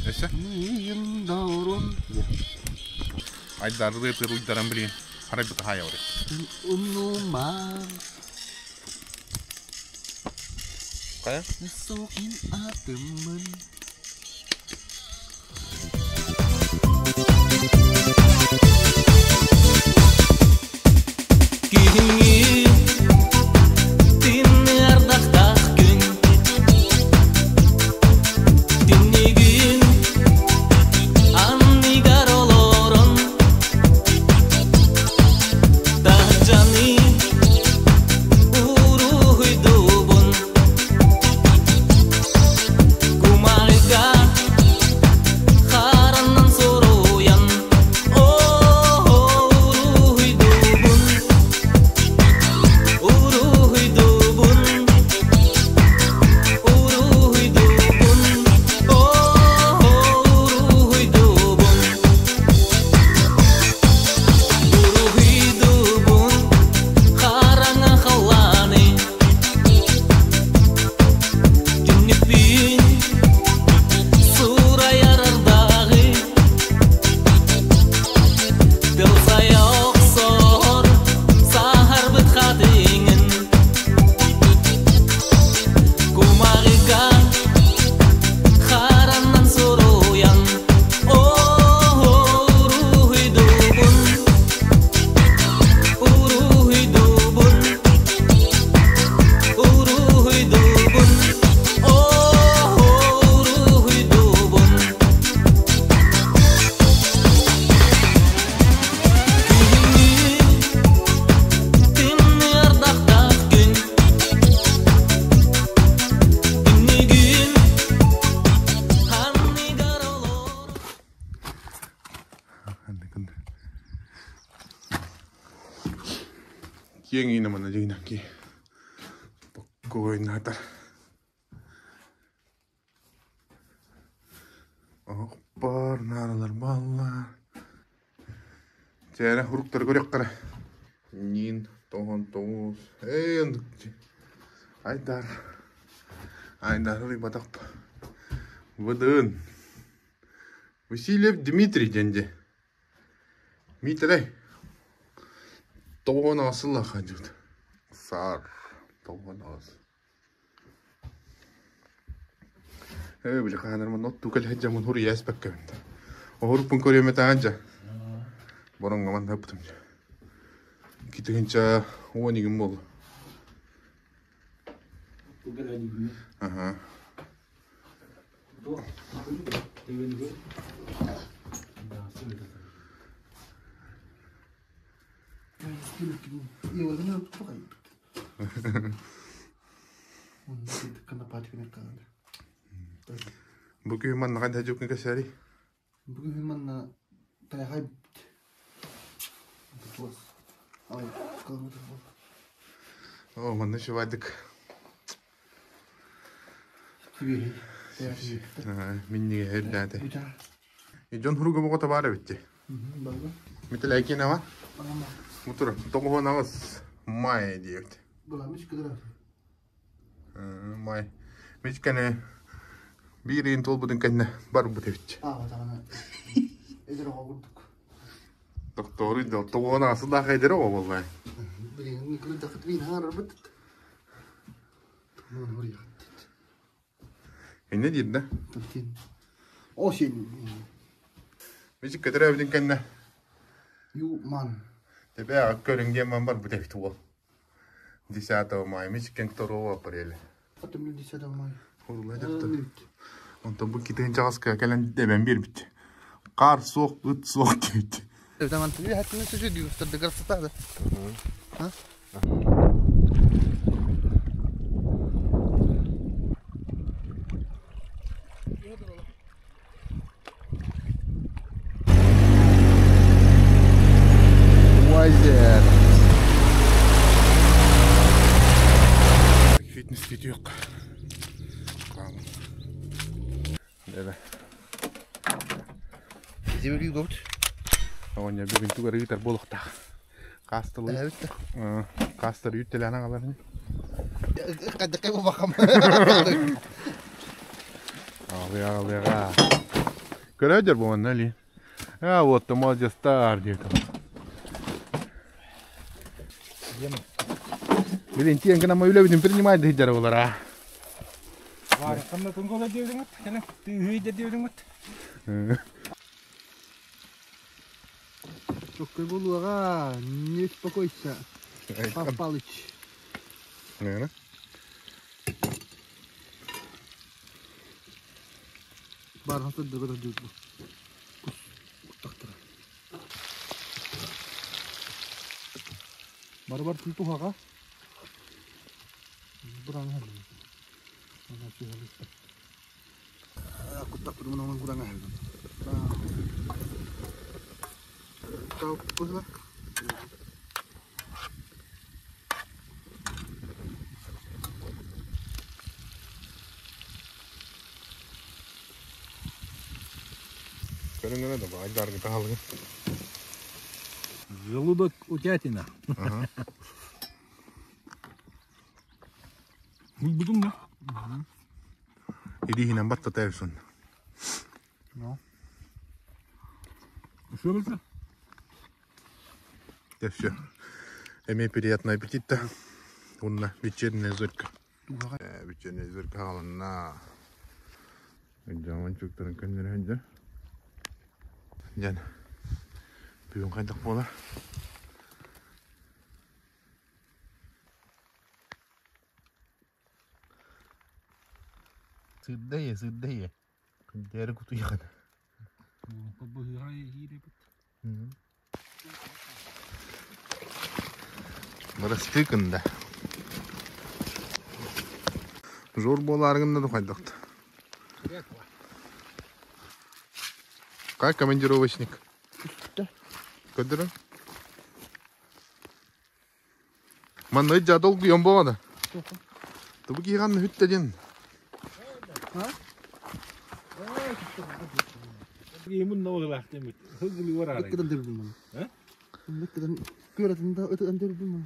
Эсе? Mıyım doğruam. Ye. Айдарды тыруйдаран билин. Харай бутун хая ори. Unuma. Кая? Sokin atımın. Кең үйіне мына жигинен ки. Спокойно атар. Чээрэ хуруктары көрөккара. Нин тохон тоғыз. Эй, Айдар. Айдар батақ. Выдын. Васильев Дмитрий денде. Митрей. Тоғын асыл ақажыт. Сар. Тоғын ас. Э, били қанарман от тукал хаджа мун хур яс бакка. Охурпун көрөмө таанжа. Боронга ман хапытым. Китигинча уонигим бол. Ага. Бүгүн манна кайда жукун кесери? Бүгүн манна тайгай Ай, калмады. О, манна шывадык. Тебе. Минниге эрдәде. Жон хуруга богото бара битти. Бага. Мител әкин ава? Мутур, тоғыз май диет. Буламыш кыдыра. Май. Мичкене бирин толбудун кенне бар бу тебит. А, тагана. Эдер огурдук. Доктору да тоғыз асы да хайдер о боллай. Блин, кыры тахт вин хар бит. Туман хори хат. Эне дирде? Тантин. О сен. Мичик кетере бидин кенне. Ю ман. Тебе көрүнген ман бар бу тебит ол. 10 мая, мичикен 2 апреля. Атым 10 мая. Хурлай доктор. Онтон бу китен чагаска келен дебен бир бит. Кар соқ, ыт соқ дейт. Tamam, hatta sözü diyorsun, красота да. Уазер. Фитнес yok. Tamam. Debe. Зибери гот. Оня бүгүн тугар ыытар болуктах. Кастылы. Evet. Кастыр үттеләнә алар. Кадыкы бу бакам. Алга, алга. Көрөдөр бу онна ли. А вот молодец стар дейт. Блин, тиен гына мы үлебидин принимать дейдер булар а. Бар, кандай туңгола дебдиң бит? Кene түйүй дебдиң бит. Чоккой болуга, не успокойся. Пав Палыч. Наверное. Бар хатыр дөгөр дүр. Куттактыра. Бар бар туту хага. Буран хал. Ана сүйәле. Куттактыр мына буран хал. Тау кузла. Көрүнгөнө да айдаргы таалыгы. Желудок утятина. Ага. Будум да? Идихинен батта тайсын. No. Что это? Я все. Эми приятного аппетита. Унна вечерняя зорька. Вечерняя зорька алына. Жаман чөктөрүн көннөр ханжа. Жан. Бүгүн кайдак болар? Сырдайы, сырдайы. Күндері куту яқын. Барастыкында. Зор боларыңында да қайдақты. Как командировочник? Көдірі? Манны жадол күйен болады. Тубы кийган хүттеден. Имун новый лахтемит. Хыгли варары. Кыдым дебдим. А? Күөрэтин да ытыган төрбүм.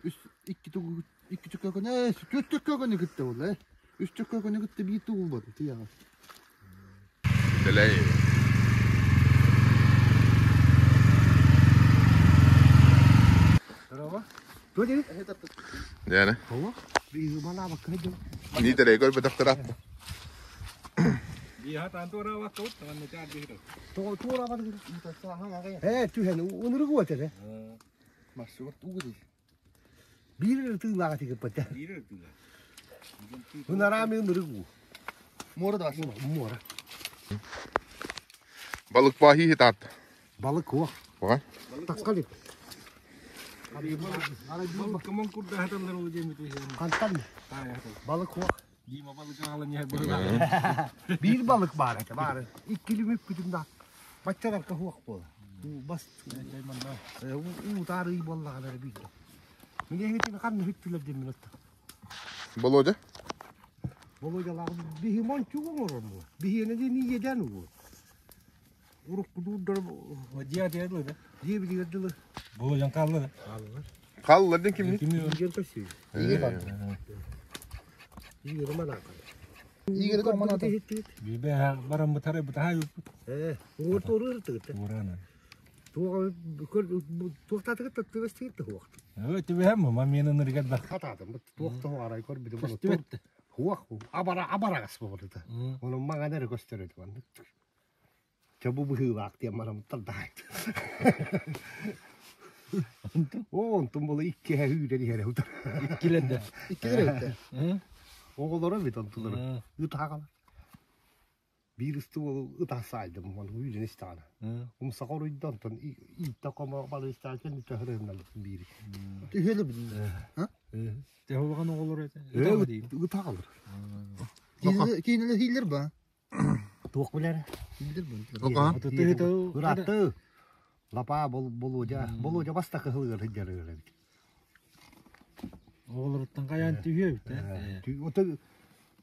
Үс икки тугу икки чөккөкөнө, түөрт чөккөкөнө кытта буолла. Үс чөккөкөнө кытта биир тугу булбатым тыяҕа. Дэлэй. Дьэ, Нитэрэй көрбөтөхтөр атта. Ээ, түһэн унуругу этэ. Биир тыылаах тигиппэтэ. Ынараами ынырыгу. Муора да Муора. Балык баһи хитат. Балык хуох. Ой. Таккалик. Хантан балык хуох. Биир балык баар этэ, баар. Иккили мүппүтүм да. Баччаларга хуох буола. Бас уу таарый буоллаҕына эрэ биир. Мин эһигитин ханна бүттүлэр диэн мин отто. Володя? Володялаах биһи мончук оҥорор буо. Биһиэнэ диэн иедэн угу. Урукку дуурдар дьиэ билигэр дылы. Володян хаалла да? Хаалла дин кимни? Иигэр көссүү. Иигэр манаакал. Игорь Томаната. Бибэ баран бутары бутаха юппут. Э, угур туору тыгыт. Урана. Туоға көр туохтаатыгыт тыгыстыгыт туох. Өө түбэһэм ма мен ынырыгар да. Хатаатым туох тоҕо арай көр битим. Көстүбэт. Хуах абара абарагас болута. Onun маңа нere gösterdi bana. Чабу быһыылаах диэн баран тардаайт. О, онтун була иккиһэ үүрэн иһэрэ утар. Иккилерде. Иккилер эбиттэ. Оҕолоро бит онтулары. Ытаҕалар. Биир ыстыы уолу ытах саайдым, оны үүрэн истэҕинэ. Умсаҕа оруйда онтон ииттэ хомо балыстаан кэнниттэн хырыһынналлыбытын биири. Түһүөлэ бит. Тэһулахан оҕолор этэ. Ытаҕалар. Киинелер хиллер ба. Туох билэр? Хиллер ба. Ока. Ыраатты. Лапа Болодя. Болодя бастакы хылыгар сылдьар эбит. Оҕолоруттан хайаан түһүө эбит. Ото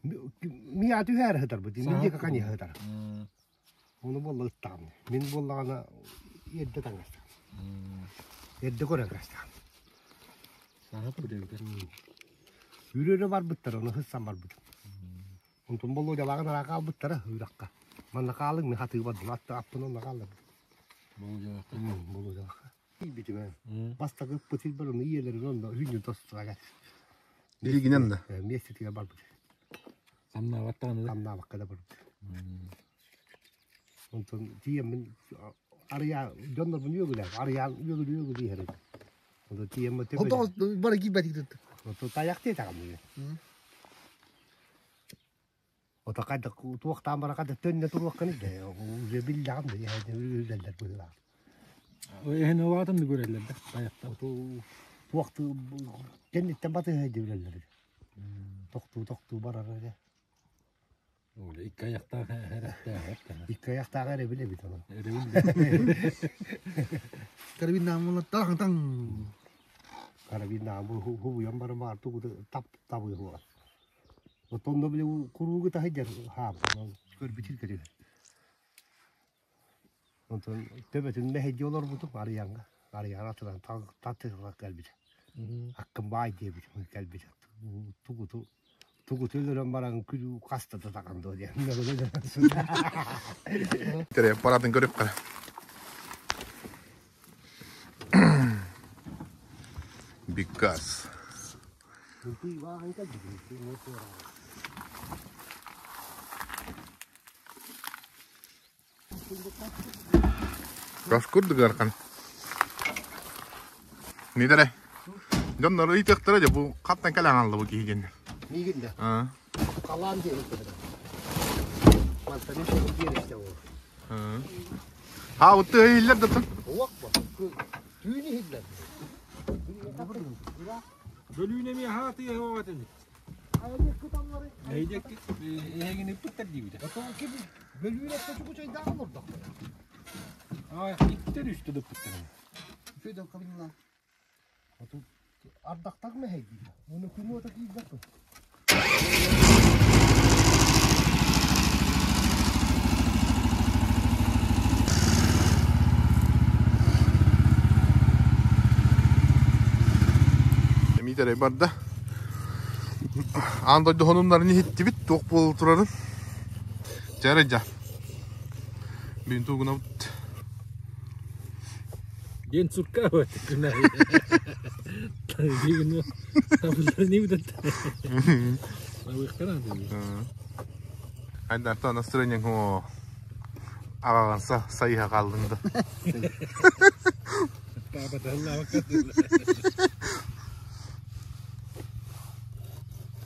миа түһээр сытарбыт. Мин диэки ханьа сытар. Ону буолла ыттаҕым. Мин буоллаҕына эрдэ таҥастаҕым. Эрдэ көрөн кастаҕым. Саҥа көрдөөбүтэ. Үрөрө барбыттар, ону сыссан барбытым. Онтон Болодялааҕын арака албыттара үракка. Манна хаалыҥ, мин хатыы бардым. Атты аппын онно хаалларбыт. Болодялаахха. Болодялаахха. Битим Бастакы ыппыт сирбэр ону ийэлэрин онно үүнүн тостуга. Илигинен да. Миэстэтигэр барбыт. Самнаабаттаҕына да. Хамнаабакка да барбыт. Онтон тиийэммин арыйаа дьоннорбун үөгүлээн, арыйаан үөгүлүү үөгүлүү иһэр этим. Онтон тиийэммин Онтон бара киирбэтик дытты. Онтон тайах диэтэҕим мин. Ото хайдах туохтаан барака да төннө туруоххын да уже биллэҕим да үлэллэр быһыылаах. Эһин улаатан да көрөллөр да тайахтан. Туохтуу кэнниттэн батыһа үлэллэр. Тохтуу тохтуу барар эрэ. Оля икки аяктаах эрэхтээх. Икки аяктаах эрэ билэбит ону. Карабин наамылар таң таң. Карабин наамы хубуйан баран баар тугу тап табыы хуар. Отонно били куруугу таһыдьар хаам. Көрбүтүр көрү. Онтон төбөтүн мэһэйдии олорбутум Арыйаҥҥа. Арыйаан атынан таттыылар кэлбит. Аккын баай диэбит кэлбит. Тугуту тугуту өлөрөн баран күлүү хаста да таҕан дуо диэн. Тере паратын көрүп кара. Биккас. Газ курдук ыархан. Нидere. Дьоннор ыйтыахтара дьэ бу хаттан кэлэн аалла бу киһи диэн. Миигин да. Аа. Халаан диэн ыттыбыта. Мантан үс диэн ол. Аа, утты иһиллэр да тын. Уох бо. Түүн иһиллэр. Бөлүүн эмиэ хаатыйа хоҕат эбит. Эйдек эһигини ыппыттар диибитэ. Бөлүүн өттө чугучайдаах олордох. Ай, иттер үстэ дыппыттар. Федор кабинла. Ардахтак мэһэйдии. Оны күн уота киирбэт. Миитэрэй барда. Аан дойду хонуннарын иһиттибит, туох буола турарын. Чэ дьа. Бүгүн тугунабыт. День сурка вот күнэ. Дигин табыллар не будет. Айдарта настроение хо аҕаҕанса сайыһа хааллыҥ да.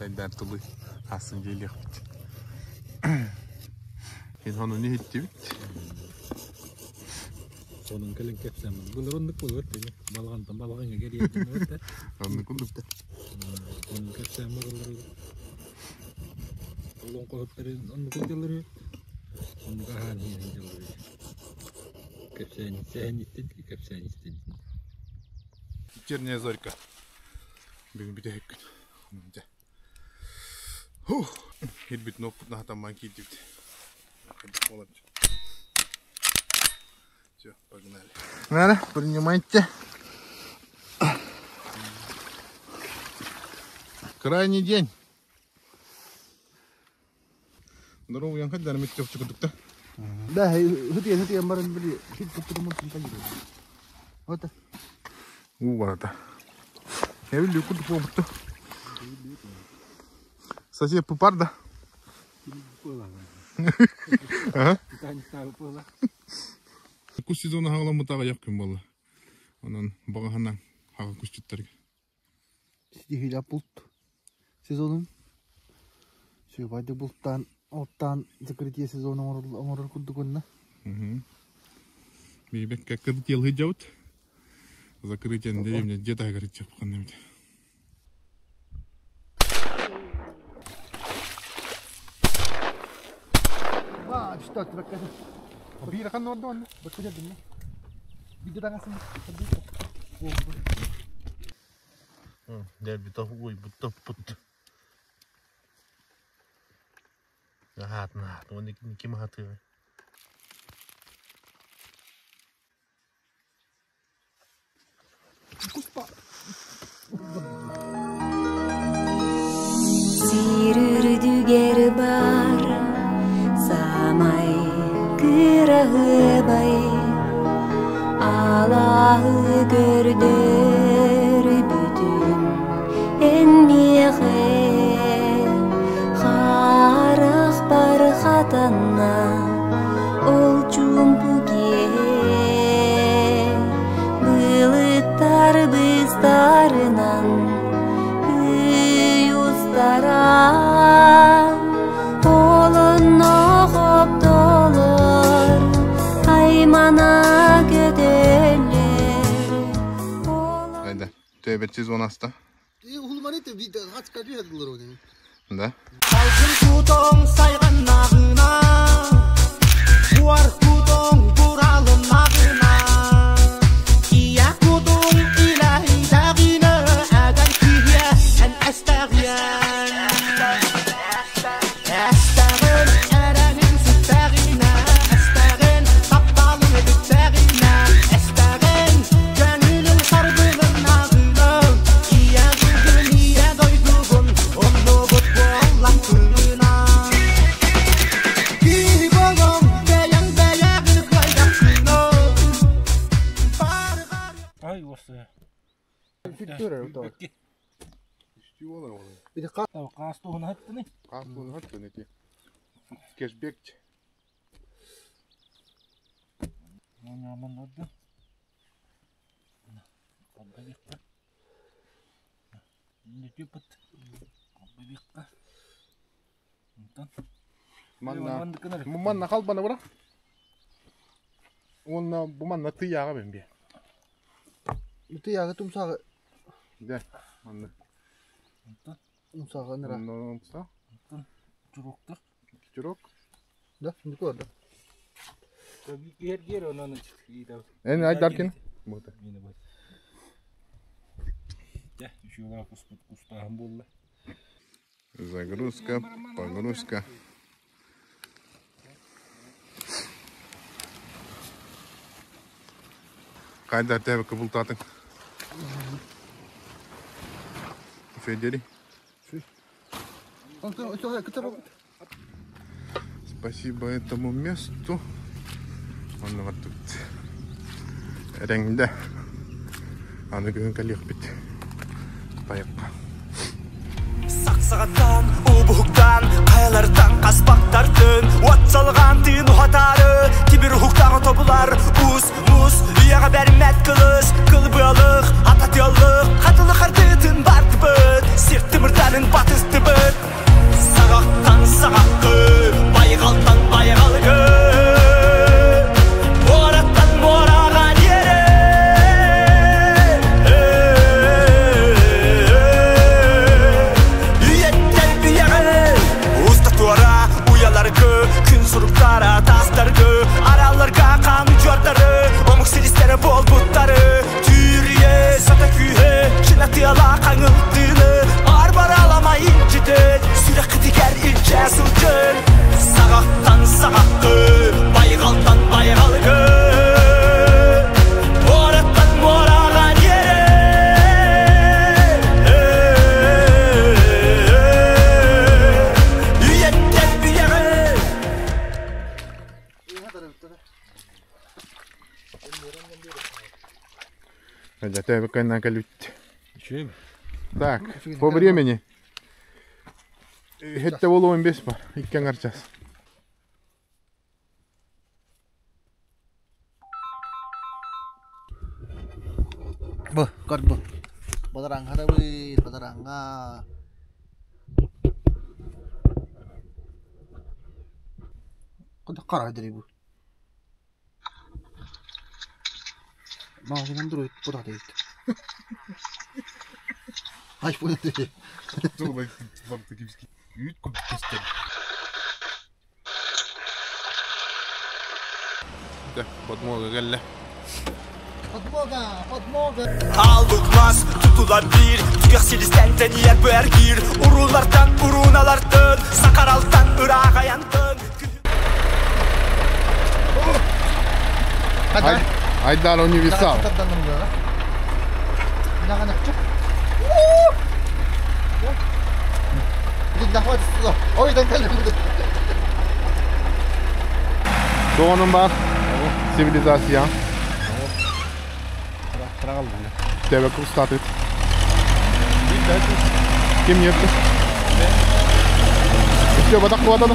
Айдар тулуй асын диэлиэхпит. Кин хонуну иһиттибит. Сонун кэлин кэпсээммин. Былыр оннук буолуор тини. Балаҕантан балаҕаҥҥа кэриэтин Оннук курдук. Оннук кэпсээммэр олорор. Олоҥхоһуттарын оннук дьаллар Оннук аһаан иһэн дьаллар Кэпсээн сэһэн истин, кэпсээн истин. Вечерняя зорька. Бүгүн бүтэһик күн. Дьэ. Хух. Кирбит ноппут наһатамман киирдибит. Все, погнали. Надо, принимайте. Крайний день. Здорово, хоть дармит чопчу кудукта. Да, хытыйан хытыйан баран били хит туттурумут Вот. Уу барата. Эбил курдук буолбутtu. Сосед пупар да? Ага. Кус сезона хаҕаламмытаҕа yak күн буолла. Онон баҕаһынан хаҕа кусчуттарга. Ситиһиилээх булт сезонун. Сүөбайды бултаан, оттаан закрытие сезона оҥорор курдук уонна. Биибэккэ кырдьыл сылдьабыт. Закрытие деревня где-то говорит, ханна Что ты Биир хан ордон. Дәби ой бутта пут. Наһаат наһаат, оны ким хатыы. Сир үрдүгэр бар саамай кыраһыабай алааһы көрдөр бүтүн эн миэхэ харахпар хатанна ол чуумпу киэһэ былыттар быстарынан ый устара олонно хоптолор аймана көтөллөр Айда. Төбет сезон аста. Да. Салгын кутуҥ сайҕаннаҕына, буор кутуҥ буралыннаҕына, ийэ кутуҥ илэһийдэҕинэ, эдэр киһиэ эн эстэҕиэн. Эстэҕин эрэниҥ сүттэҕинэ, эстэҕин тапталыҥ бүттэҕинэ, эстэҕин көҥүлүҥ саргылыннаҕына, ийэ дойдугун, ийэ дойдугун оннубут буоллаххына. Киһи болон бэйэҥ бэйэҕин кыайдаххына, барҕар Ай, осы. Қаас туһун хаттыны. Қаас туһун хаттыны ти. Кэшбэк. Няман орду. Қаббабиққа. Нүтүппүт. Қаббабиққа. Онтон. Манна манна халбана бара. Онна бу манна тыяга мен бе. Тыяга тумсагы. Да. Манна. Онтон. Умсагы нара. Онна умса. Онтон чуруктар. Чурок. Да, не көрдө. Гер гер онон Эн айдаркин. Бута. Мені бу. Дә, үшеуге кустаһым булды. Загрузка, погрузка. Кайда тебе кыбылтатын? Федери. Спасибо этому месту. Он вот тут. Реңде. Аны күн калиэхпит. Тайыкка. Сақсағаттан, убуһуктан, хайалартан қаспақтартын, От салған тыын ухатары, Тибір ухуктағы тобулар, Ус, мус, үйеға бәрмәт кылыс, Кылбылық, ататылық, Қатылы қартытын бартыбыт, Сертті мыртанын батыстыбыт. Сағақтан сағаққы, байғалтан байғалғы, Мораттан мораға Үйеттен үйеғі, Уста туара, уяларгы, Күн сұруктара, тастаргы, Араларға қан жортары, Омық селистері бол бұттары, Түйрие, сата күйе, Чынатыяла қаңылтыны, Арбар аламай инчитет, Сүрек қытигер илче сылжын. Сағақтан сағаққы, байғалтан байғалгы, Мораттан мораға Үйеттен үйеғі. Так, по времени. Хетте болуын бес бар. Иккен арчас. Бу, көр бу. Бадараңга да бит, бадараңга. Куда карай бу. Мағынан дуруйт бу дейт. Ай бу дейт. Подмога келле. Подмога, подмога. Алықмас tutula bir Tükek silisten teniyer bu ergir Urunlardan urunalardan Sakaraltan ırağa yantın. Айдар универсал. Тоғының бар. Цивилизация. Тебе кустатыт. Ким нетті? Все, батақ қуатады.